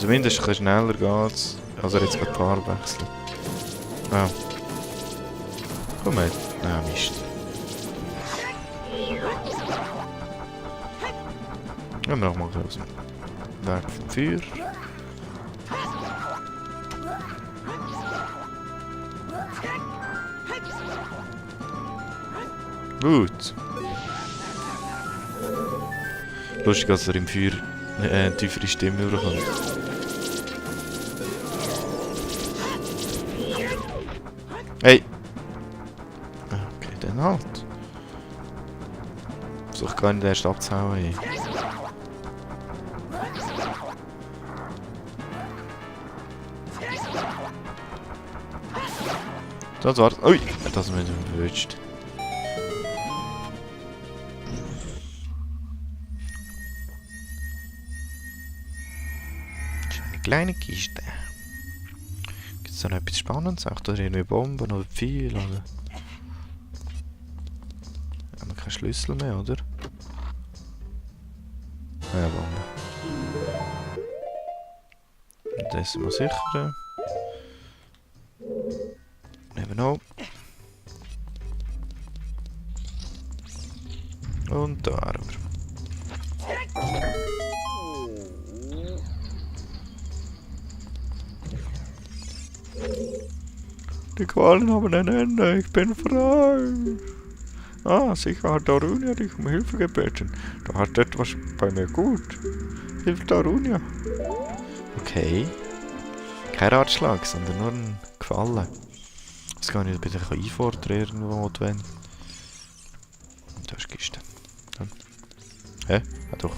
Zumindest ein bisschen schneller geht's. Also jetzt gerade die Farbe wechseln. Ah. Komm mal. Nein, Mist. Gehen wir nochmal raus. Weg vom Feuer. Gut. Lustig, dass er im Feuer eine tiefere Stimme überkommt. Hey! Okay, dann halt. Versuch gar nicht erst abzuhauen. Hey. Das war's. Ui! Das haben wir verwünscht. Eine kleine Kiste. Gibt es da noch etwas Spannendes? Auch da irgendwie Bomben oder Pfeil oder? Haben wir keinen Schlüssel mehr, oder? Ja, Bombe. Das sind wir sicher. Never know. Und da haben wir. Die Qualen haben ein Ende, ich bin frei. Ah, sicher hat Darunia dich um Hilfe gebeten. Du hast etwas bei mir gut. Hilft Darunia. Okay. Kein Ratschlag, sondern nur ein Gefallen. Das kann ich bitte einfordern irgendwo, wenn. Da ist die Kiste. Hä? Ja doch.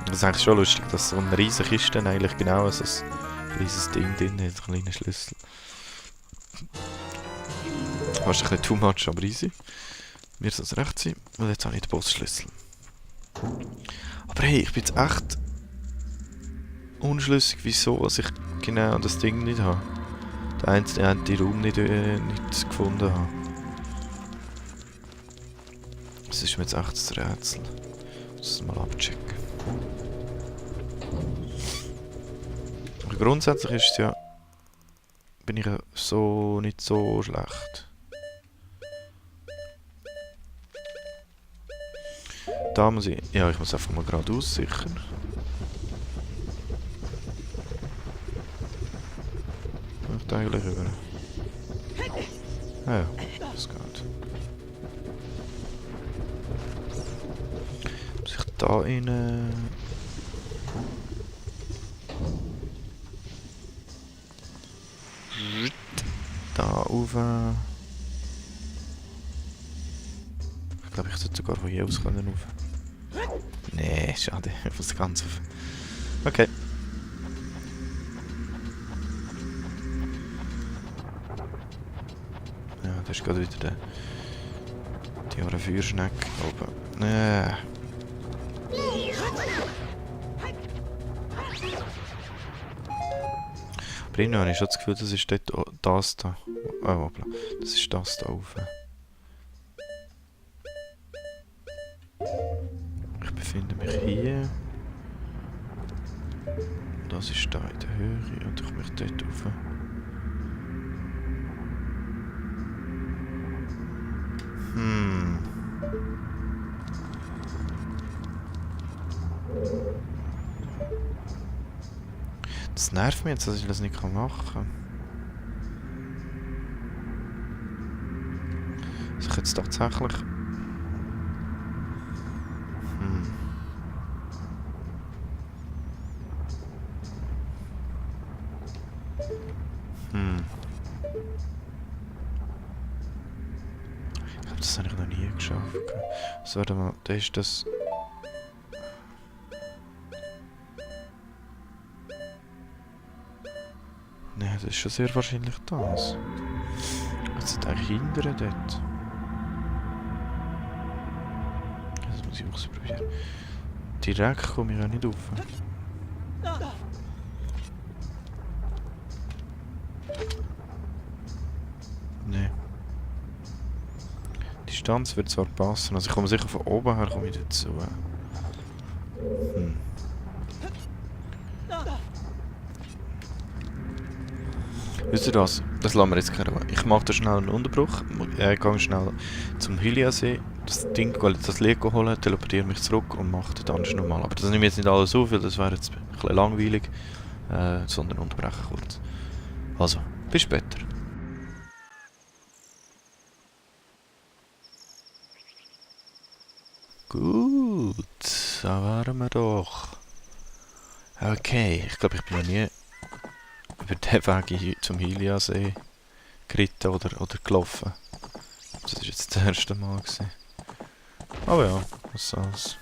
Das ist eigentlich schon lustig, dass so eine riesige Kiste eigentlich genau so ein riesiges Ding drin hat, ein kleiner Schlüssel. Fast ein bisschen too much, aber easy. Mir soll es recht sein. Und jetzt habe ich den Bossschlüssel. Aber hey, ich bin jetzt echt unschlüssig, wieso ich genau das Ding nicht habe. Der einzige Raum nicht gefunden habe. Das ist mir jetzt echt ein Rätsel. Ich muss es mal abchecken. Aber grundsätzlich ist es ja... bin ich ja so nicht so schlecht. Da muss ich... ja, ich muss einfach mal geradeaus sichern. Läuft eigentlich über. Ah ja, das geht. Muss ich da rein... da rauf. Ich glaube, ich sollte sogar von hier aus können rauf. Nee, schade. Ich muss ganz auf. Okay. Ja, das ist gerade wieder die Feuerschnecke oben. Aber irgendwie habe ich schon das Gefühl, das ist dort das da. Oh, hoppla. Das ist das da rauf. Ich befinde mich hier. Das ist da in der Höhe und ich möchte dort rauf. Das nervt mich jetzt, dass ich das nicht machen kann. Dass ich jetzt tatsächlich... Ich glaube, das habe ich noch nie geschafft. So, warte mal, da ist das... Nein, das ist schon sehr wahrscheinlich das. Was sind eigentlich hindern dort? Das muss ich ausprobieren. Direkt komme ich auch nicht rauf. Nein. Die Distanz wird zwar passen, also ich komme sicher von oben her komme ich dazu. Wisst ihr was? Das lassen wir jetzt keine Ruhe. Ich mache da schnell einen Unterbruch. Gehe schnell zum Hyliasee. Das Ding, das Lied holen, teleportiere mich zurück und mache den Dungeon nochmal. Aber das nehme ich jetzt nicht alles auf, weil das wäre jetzt ein bisschen langweilig. Sondern unterbrechen kurz. Also, bis später. Gut, da waren wir doch. Okay, ich glaube, ich bin noch nie über den Weg zum Hyliasee geritten oder gelaufen. Das war jetzt das erste Mal gewesen. Aber ja, was soll's.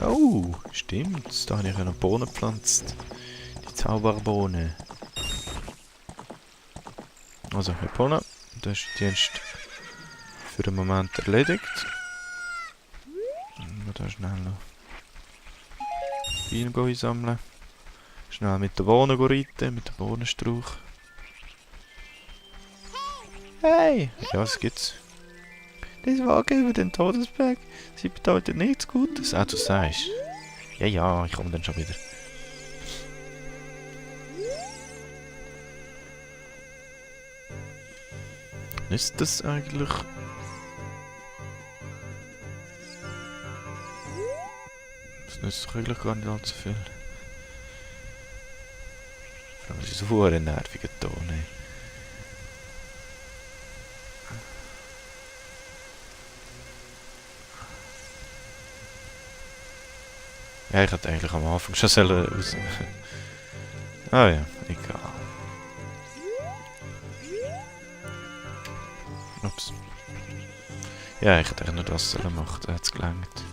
Oh, stimmt, da habe ich eine Bohne gepflanzt. Die Zauberbohne. Also, Herr Bohne, da ist der Dienst für den Moment erledigt. Da schnell noch Bienen einsammeln. Schnell mit der Bohne reiten, mit dem Bohnenstrauch. Hey! Ja, was gibt's? Das Wagen über den Todesberg, sie bedeutet nichts Gutes. Ah, du sagst. Ja, ja, ich komme dann schon wieder. Ist das eigentlich... Das nützt doch eigentlich gar nicht allzu viel. Vor allem ist es so ein nerviger Ton, ey. Ja, ich hätte eigentlich am Anfang schon raus. Ah ja, egal. Ups. Ja, ich hätte eigentlich nur das machen, da hat es gelangt.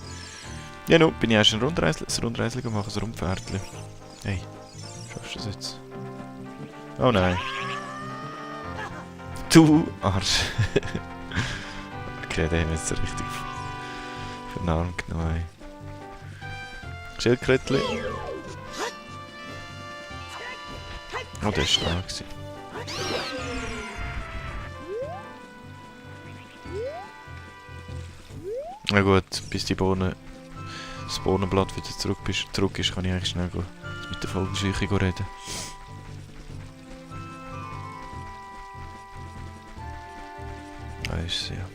Ja, nun bin ich erst ein Rundreisli gemacht, ein Rundpferdchen. Hey, schaffst du das jetzt? Oh nein. Du Arsch. Okay, den haben wir jetzt so richtig für den Arm genommen. Schildkrötli. Oh, der war stark. Na gut, bis die Bohne, das Bohnenblatt wieder zurück ist, kann ich eigentlich schnell mit der Vogelscheuche reden. Da ist sie ja.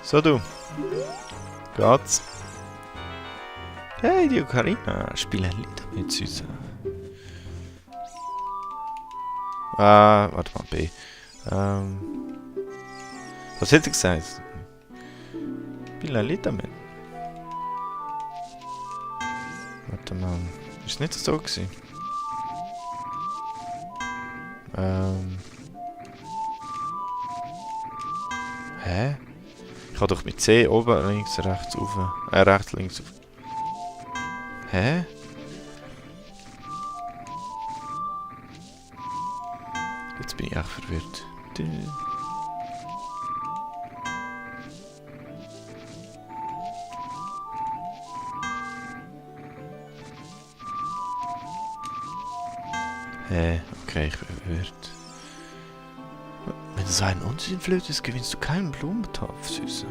So du. Geht's? Hey, die Ocarina, spiel ein Lied mit Süße. Warte mal, B. Was hätte ich gesagt? Spiel ein Lied damit. Warte mal, ist nicht so gewesen? Hä? Ich habe doch mit C oben, links, rechts, auf. Rechts, links, auf. Hä? Jetzt bin ich echt verwirrt. Hä? Okay, ich bin verwirrt. Wenn du so einen Unsinn flötest, gewinnst du keinen Blumentopf, Süße.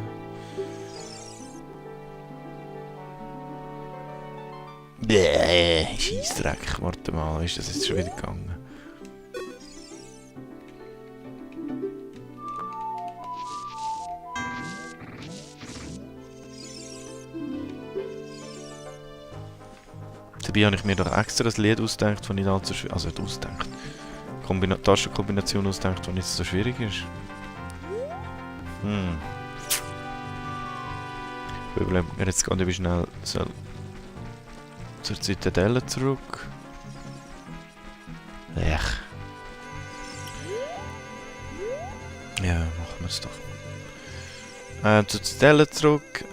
Scheissdreck, warte mal, ist das jetzt schon wieder gegangen? Dabei habe ich mir doch extra ein Lied ausgedacht, das nicht allzu schwierig ist. Also nicht ausgedacht. Taschenkombination ausgedacht, die nicht so schwierig ist. Ich überlege mir jetzt gerade, wie schnell soll zur Zitadelle zurück. Ech. Ja, machen wir es doch. Zur Zitadelle zurück,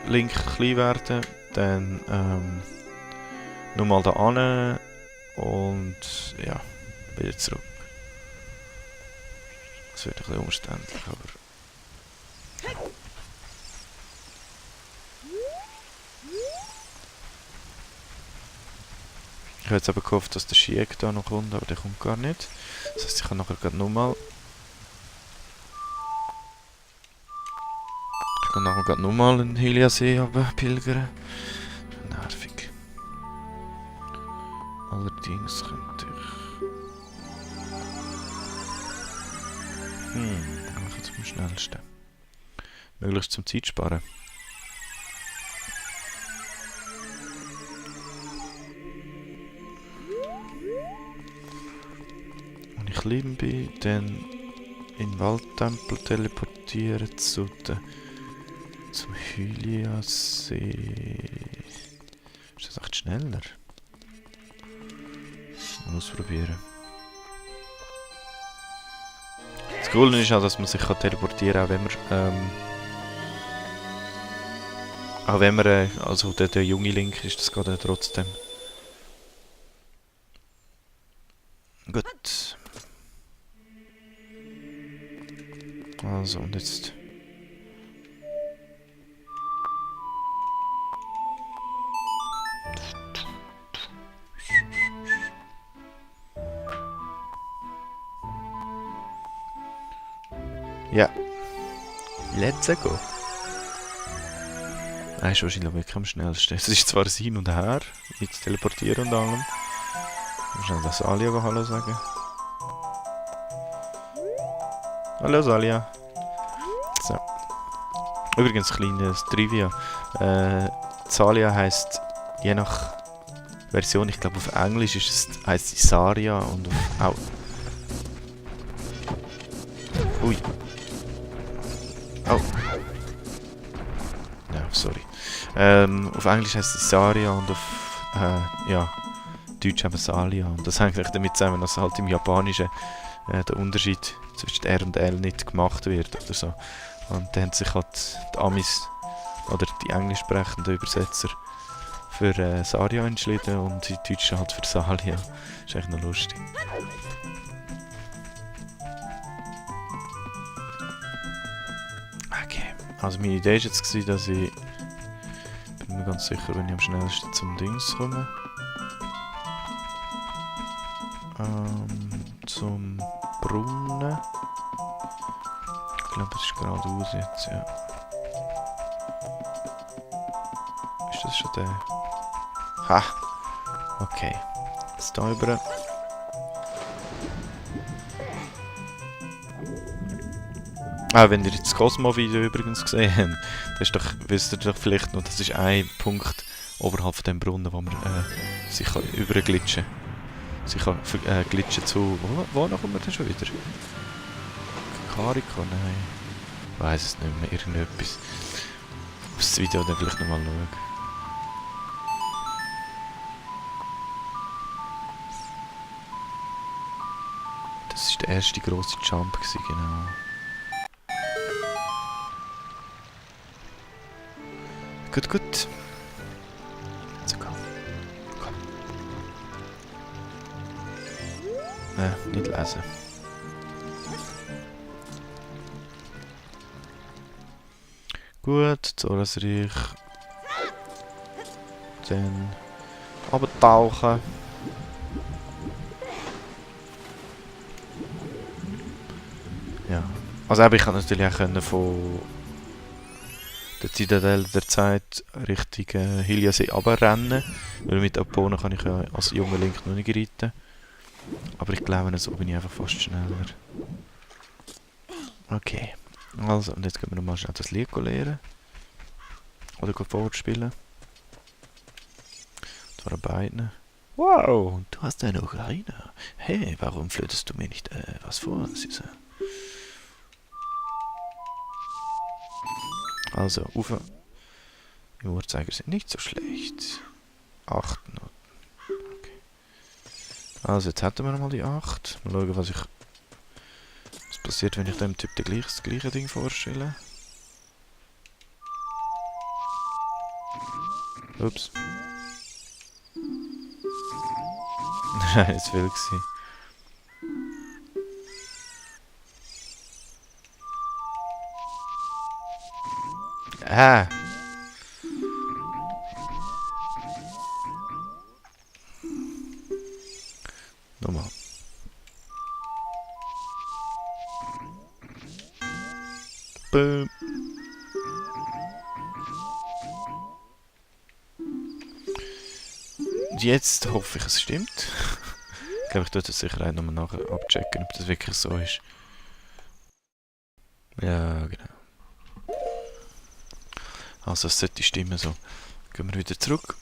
Link klein werden, dann nochmal da hin und ja, wieder zurück. Das wird ein bisschen umständlich, aber... Ich habe jetzt aber gehofft, dass der Schiek da noch kommt, aber der kommt gar nicht. Das heisst, ich kann nachher gerade nochmal... Ich kann nachher gerade nochmal in den Hyliasee pilgern. Nervig. Allerdings könnte ich... mache ich am schnellsten. Möglichst zum Zeit sparen. Wenn ich klein bin, dann in den Waldtempel teleportieren zum Hylia-See. Ist das echt schneller? Mal ausprobieren. Das Coole ist auch, dass man sich teleportieren kann, auch wenn man, also der junge Link ist, das geht ja trotzdem. Gut. Also, und jetzt... Ja. Let's go. Er ist wahrscheinlich wirklich am schnellsten. Es ist zwar hin und her, mit Teleportieren und allem. Ich muss schnell das Salia Hallo sagen. Hallo Salia. So. Übrigens, kleines Trivia. Salia heisst, je nach Version, ich glaube auf Englisch heisst sie Saria und auf... Ui. Oh. Ja, sorry. Auf Englisch heisst sie Saria und auf ja, Deutsch eben Salia. Und das hängt damit zusammen, dass halt im Japanischen der Unterschied zwischen R und L nicht gemacht wird oder so. Und dann haben sich halt die Amis oder die englisch sprechenden Übersetzer für Saria entschieden und die Deutschen halt für Salia. Das ist echt noch lustig. Okay, also meine Idee war jetzt, dass ich bin mir ganz sicher, wenn ich am schnellsten zum Dings komme. Zum Brunnen. Ich glaube, das ist geradeaus jetzt, ja. Ist das schon der? Ha! Okay. Jetzt da rüber. Wenn ihr jetzt das Cosmo-Video übrigens gesehen habt, wisst ihr doch vielleicht noch, das ist ein Punkt oberhalb von dem Brunnen, wo man sich überglitschen kann. Sie kann glitschen zu... Wo kommen wir denn schon wieder? Kariko? Nein. Ich weiss es nicht mehr. Irgendetwas. Auf das Video dann vielleicht nochmal schauen. Das war der erste grosse Jump, genau. Gut, gut. So, komm. Nicht lesen. Gut, Zorasreich. Dann runtertauchen. Ja. Also ich kann natürlich auch von der Zitadelle der Zeit Richtung Hylia-See runterrennen. Weil mit Epona kann ich ja als junger Link noch nicht reiten. Aber ich glaube, so bin ich einfach fast schneller. Okay. Also, und jetzt können wir nochmal schnell das Lied lernen. Oder forward spielen. Das waren beiden. Wow, du hast eine Ocarina. Hey, warum flötest du mir nicht was vor, Süße? Also, Ufer. Die Uhrzeiger sind nicht so schlecht. 8 Noten. Okay. Also, jetzt hätten wir nochmal die 8. Mal schauen, was passiert, wenn ich dem Typ das gleiche Ding vorstelle. Ups. Nein, das will ich. Nochmal. Boom. Und jetzt hoffe ich, es stimmt. Ich glaube, ich tue das sicher auch nochmal nachher abchecken, ob das wirklich so ist. Ja, genau. Also es sollte stimmen so. Gehen wir wieder zurück.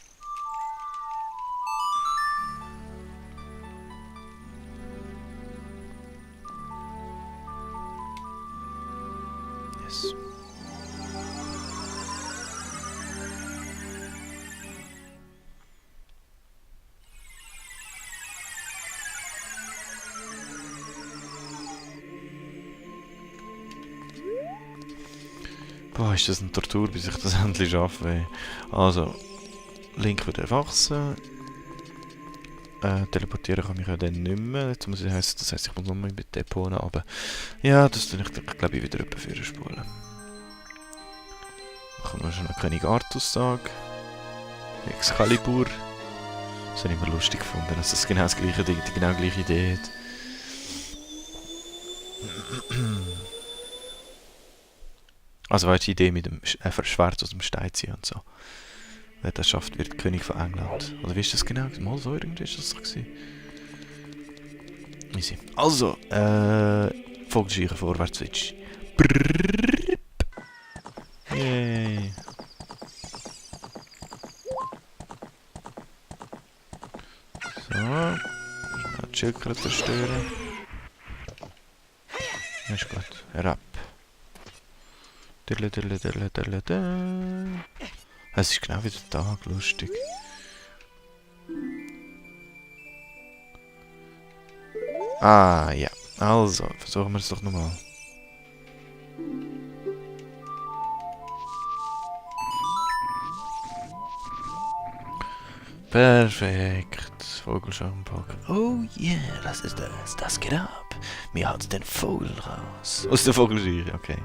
Yes. Boah, ist das eine Tortur, bis ich das endlich schaffe. Also, Link wird erwachsen. Teleportieren kann ich ja dann nicht mehr. Jetzt muss ich heißen, das heisst, ich muss nochmal mit Deponen runter. Ja, das tue ich, glaube ich, wieder etwa für spulen. Machen wir schon eine König Artus-Sage. Excalibur. Das habe ich immer lustig gefunden, dass das genau das gleiche Ding, die genau gleiche Idee hat. Also war die Idee mit dem Schwert aus dem Stein ziehen und so. Wer das schafft, wird König von England. Oder wie ist das genau? Mal so irgendwie ist das so gewesen. Easy. Also, Vogelscheuchen vorwärts switch. Yay. So. Die Schildkröte zerstören. Ist gut. Herab. Es ist genau wie der Tag, lustig. Ah, ja. Also, versuchen wir es doch nochmal. Perfekt. Vogelschaumpark. Oh yeah, das ist das. Das geht ab. Mir haut's den Vogel raus. Aus der Vogelscheuche, okay.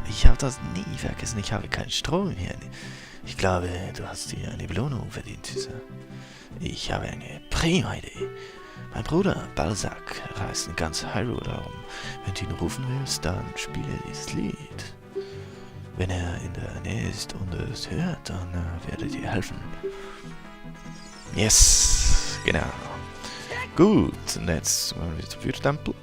Ich habe das nie vergessen. Ich habe keinen Strom hier. Ich glaube, du hast dir eine Belohnung verdient, Süßer. Ich habe eine prima Idee. Mein Bruder Balzac reist in ganz Hyrule herum. Wenn du ihn rufen willst, dann spiele dieses Lied. Wenn er in der Nähe ist und es hört, dann werde ich dir helfen. Yes, genau. Gut, und jetzt wollen wir wieder zum Feuertempel.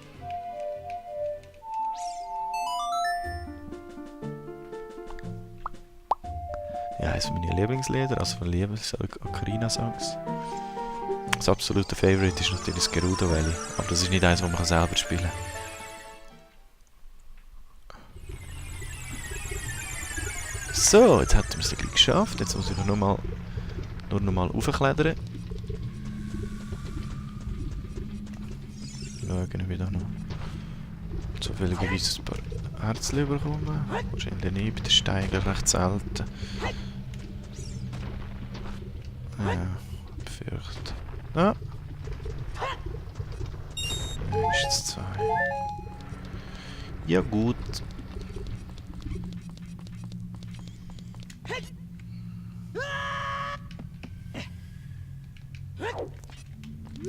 Ja, eines meiner Lieblingslieder, also von Ocarina-Songs. Das absolute Favorite ist natürlich das Gerudo Valley, aber das ist nicht eins, das man selber spielen kann. So, jetzt hätten wir es gleich geschafft. Jetzt muss ich nur noch mal raufklettern. Schauen, ob ich da noch zufälligerweise ein paar Herzchen bekommen. Wahrscheinlich nicht, bei den Steinen recht selten. Ja, befürchte. Ah! Mindestens 2. Ja gut.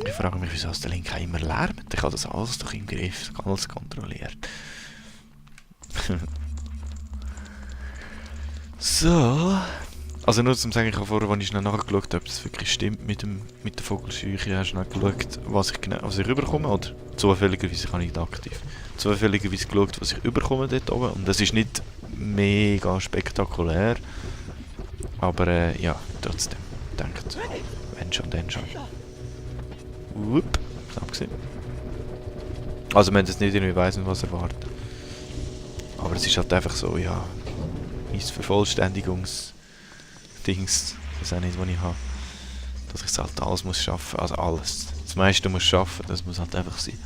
Ich frage mich, wieso der Link immer lärmt. Ich habe das alles doch im Griff, alles kontrolliert. So. Also nur zum sagen, ich habe vorher, als ich schnell nachgeschaut habe, ob das wirklich stimmt mit der Vogelscheuche, ich habe schnell geschaut, was ich überkomme, oder zufälligerweise kann ich nicht aktiv. Zufälligerweise geschaut, was ich überkomme dort oben, und das ist nicht mega spektakulär, aber ja, trotzdem, denkt, wenn schon, dann schon. Wupp, knapp gesehen. Also man jetzt nicht irgendwie weiss, was erwartet. Aber es ist halt einfach so, ja, mein Vervollständigungs-Dings, das ist auch nicht, was ich habe. Dass ich es halt alles muss schaffen, also alles. Das meiste muss schaffen, das muss halt einfach sein.